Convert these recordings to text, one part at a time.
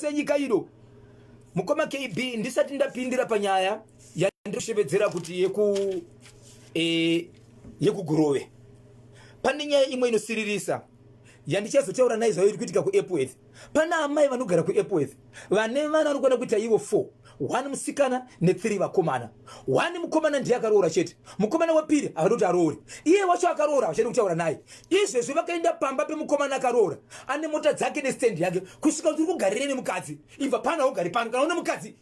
Senyika ino mukoma KB, ndisati ndapindira panyaya yandinoshevedzera kuti yeku e, yekuGurove, pane nyaya imwe inosiririsa yandichazotaura nayo zvayo iri kuitika kuEpworth. Pana amai vanogara kuEpworth vane vana vanokwana kuita ivo 4, 1 musikana ne3 vakomana. 1 mukomana ndiye akaroora chete, mukomana wepiri havadi kuti aroore, iye wacho akaroora havachadi kutaura naye. Izvezvi vakaenda pamba pemukomana akaroora ane mota dzake nestand yake, kusvika kuti uri kugarire nemukadzi, ibva pano, haugari pano, kana une mukadzi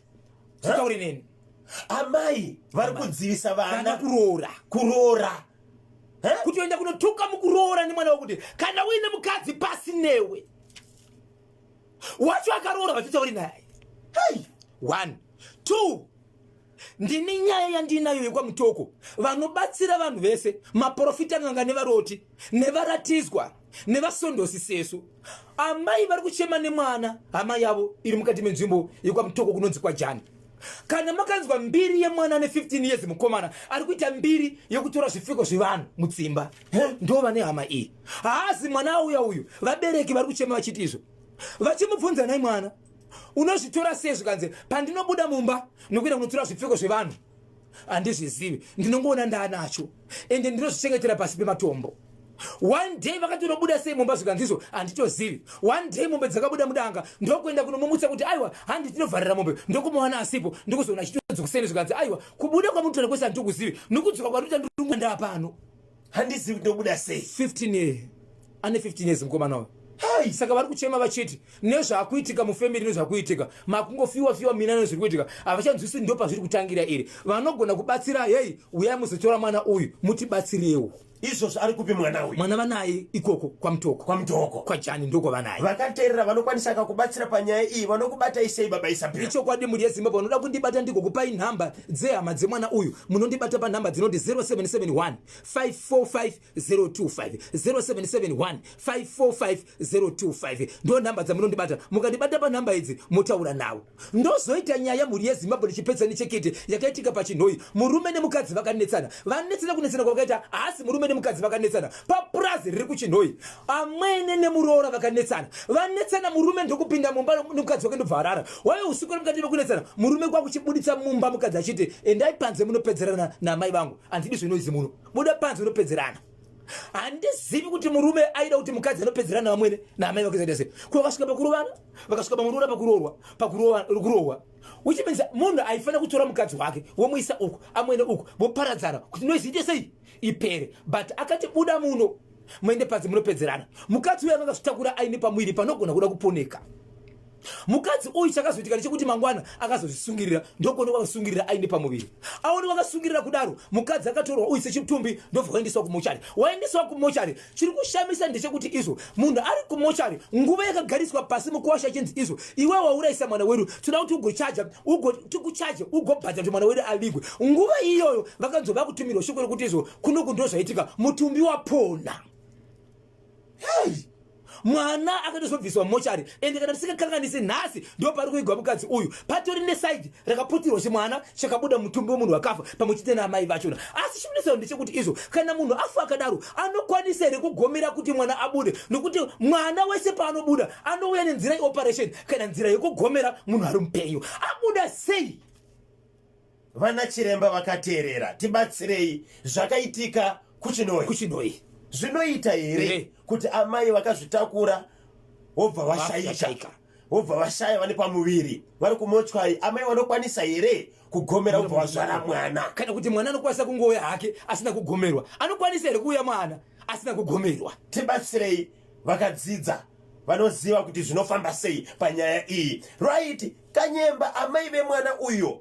sitaure neni. Amai vari kudzivisa vana kuroora. Kuroora. Kutoenda kunotuka mukuroora nemwana wekuti kana uine mukadzi pasi newe, wacho akaroora vachitauri naye. Hey! 1 2, ndini nyaya yandinayo yekwaMutoko. Vanobatsira vanhu vese, maprofita, n'anga nevaroti nevaratizwa nevasondosi sesu. Amai vari kuchema nemwana, hama yavo iri mukati menzvimbo yekwaMutoko kunonzi kwaJani. Kana makanzwa mbiri yemwana ane 15 years, mukomana ari kuita mbiri yekutora zvipfeko zvevanhu mudzimba, ndo vane hama iyi. Haazi mwana auya uyu, vabereki vari kuchema vachiti izvo, vachimubvunza, "Nai mwana, unozvitora sei?" Zvikanzi, "Pandinobuda mumba nokuenda kunotora zvipfeko zvevanhu handizvizivi, ndinongoona ndaanacho, ende ndinozvichengetera pasi pematombo." One day vakati, "Unobuda sei mumba?" Zvikanzizo, "Handitozivi. One day mombe dzakabuda mudanga, ndokuenda kunomumutsa kuti aiwa, handi tinovharira mombe, ndokumuwana asipo, ndikuzoona chitodzokuseni." Zvikanzi, "Aiwa, kubuda kwamutora kwese handitokuzivi, nokudzoka kwaruita ndaa pano." Handizivi ndobuda sei. 15 year, ane 15 years mukomana uyu. Hai. Saka vari kuchema vachiti nezvaakuitika mufamily, nezvakuitika makungofiwa fiwa mina, nezviri kuitika havachanzwisi ndo pazviri kutangira iri. Vanogona kubatsira, hei, uyai muzotora mwana uyu, mutibatsirewo. Izvozvo ari kupi mwana uyu? Mwana vanaye ikoko kwaMutoko. KwaMutoko. KwaJani ndokwavanaye. Vakateerera vanokwanisa kakubatsira panyaya iyi, vanokubatai sei, baba Isabel? Ichokwadi, mhuri yeZimbabwe, vanoda kundibata ndigokupai nhamba dzehama dzemwana uyu, munondibata panhamba dzinoti 0771 545 025, 0771 545 025, ndo nhamba dzamunondibata. Mukandibata panhamba idzi motaura navo, ndozoita nyaya mhuri yeZimbabwe. Ndichipedza nechekete yakaitika paChinhoi. Murume nemukadzi vakanetsana, vanetsana, kunetsana kwavakaita haasi murume nemukadzi vakanetsana papurazi riri kuChinhoi. Amwene nemuroora vakanetsana, vanetsana, murume ndokupinda mumba nemukadzi wake, ndobva arara. Wave usiku mukati mekunetsana, murume kwakuchibuditsa mumba mukadzi achiti, "Endai panze munopedzerana namai vangu, handidi zvinoizi muno, buda panze unopedzerana." Handizivi kuti murume aida kuti mukadzi anopedzerana navamwene naamai vake zaita sei. Ko vakasvika pakurovana, vakasvika pamuroora pakuroorwa, pakurohwa, which means munhu aifanira kutora mukadzi wake womuisa uku, amwene uku, voparadzana kuti noise ite sei, ipere. But akati, "Buda muno muende panze munopedzerana." Mukadzi uyu akanga zvitakura aine pamwiri panogona kuda kuponeka mukadzi uyu. Chakazoitika ndechekuti mangwana akazozvisungirira, ndokuonekwa akasungirira aine pamuviri. Aonekwa akasungirira kudaro, mukadzi akatorwa uyu sechitumbi, ndobva waendeswa kumochari. Waendeswa kumochari, chiri kushamisa ndechekuti izvo munhu ari kumochari, nguva yakagariswa pasi mukuwasha achinzi izvo, "Iwe waurayisa mwana wedu, toda kuti ugochaja, tikuchaje ugobhadhara kuti mwana wedu avigwe." Nguva iyoyo vakanzwa vakutumirwa shoko rekuti izvo kunoku ndo zvaitika, mutumbi wapona. Hey! Mwana akatozobviswa mumochari, ende kana tisingakanganisi, nhasi ndo pari kuigwa mukadzi uyu. Patori nesaidi rakaputirwa chimwana chakabuda mutumbi wemunhu wakafa pamwe chete naamai vachona. Asi chimunetsa ndechekuti izvo kana munhu afa akadaro, anokwanisa here kugomera kuti mwana abude? Nokuti mwana wese paanobuda anouya nenzira yeoperation kana nzira yekugomera. Munhu ari mupenyu abuda sei? Vana chiremba vakateerera, tibatsirei. Zvakaitika kuChinoi. KuChinoi. Zvinoita here kuti amai vakazvitakura wobva vashaika? Vashaika. Wobva vashaya vane pamuviri, vari kumochwai, amai vanokwanisa here kugomera wobva vazvara mwana? Kana kuti mwana anokwanisa kungouya hake asina kugomerwa? Anokwanisa here kuuya mwana asina kugomerwa? Tibatsirei, vakadzidza vanoziva kuti zvinofamba sei panyaya iyi. Right, Kanyemba, amai vemwana uyo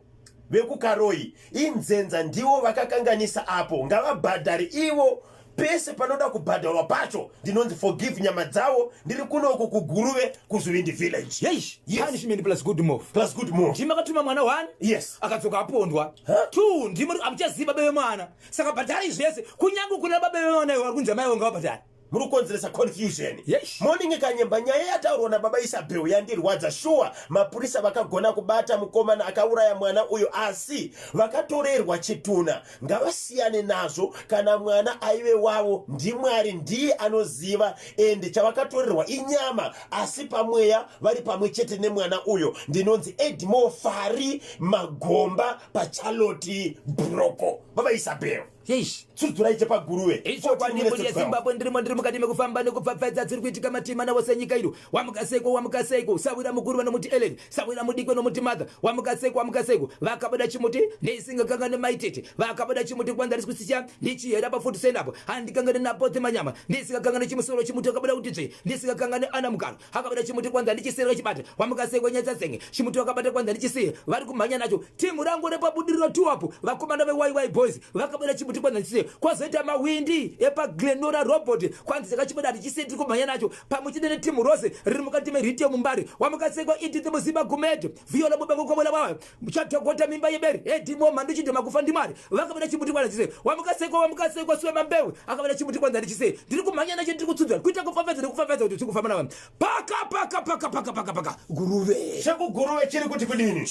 vekuKaroi inzenza, ndivo vakakanganisa apo, ngavabhadhare ivo pese panoda kubhadharwa pacho. Ndinonzi Forgive Nyama Dzawo, ndiri kunoku kuGuruve, kuZvivindi Village. Yes. Yes. Punishment plus good move. Plus good move. Ndimi akatuma mwana 1, akadzoka apondwa. Huh? 2, ndimi amuchaziva baba vemwana, saka bhadharai zvese, kunyange kuna baba vemwana iwo vari kunzi amai vangu, ngavabhadhare. Muri kukonzeresa confusion. Yes. Morning Kanyemba, nyaya yataurwa nababa Isabel yandirwadza shuwa. Mapurisa vakagona kubata mukomana akauraya mwana uyo asi vakatorerwa chitunha. Ngavasiyane nazvo kana mwana aive wavo ndiMwari ndiye anoziva ende chavakatorerwa inyama asi pamweya vari pamwe chete nemwana uyo. Ndinonzi Edmore Fari Magomba paCharlotte Broko. Baba Isabel. Eish. Tsudzurai chepaguruve. Ichokwadi mhuri yeZimbabwe ndirimo ndiri mukati mekufamba nekupfapfaidza dziri kuitika matima wose nyika ino. Wamukaseiko wamukaseiko sawira mukuru vanomuti Ellen sawira mudikwe nomuti mother wamukaseiko wamukaseiko vakabuda chimuti ndisingakangane maitete vakabuda chimuti kwanza risi kusicha ndichihera pafuti sendapo handikangane napothe manyama ndisingakangane chimusoro chimuti akabuda kuti dzve ndisingakangane ana mugaro akabuda chimuti kwanza ndichisera chibata wamukasekwa nyatsa senge chimuti wakabata kwanza ndichisiya vari kumhanya nacho timu rangu repabudiriro tu apo vakomana veYY Boys vakabuda chimuti kwanza ndichisiya kwazoita mawindi epaglenora robot kwanzi chakachibuda ndichisiya tiri kumhanya nacho pamwe chete netimu rose riri mukati meritiyo mumbari wamukasekwa idith muziba gumedo viola mubango kwabola wawa chatogota mimba yeberi edimo mhandu chidhoma kufa ndimwari vakabuda chimuti kwanza ndichisei wamukasekwa wamukasekwa suwe mambewe akabuda chimuti kwanza ndichisei ndiri kumhanya nacho ndiri kutsudzura kuita kufafadza nekufafadza kuti tiri kufamba navanhu paka paka paka paka paka paka guruve Chekuguruve chiri kuti kudini?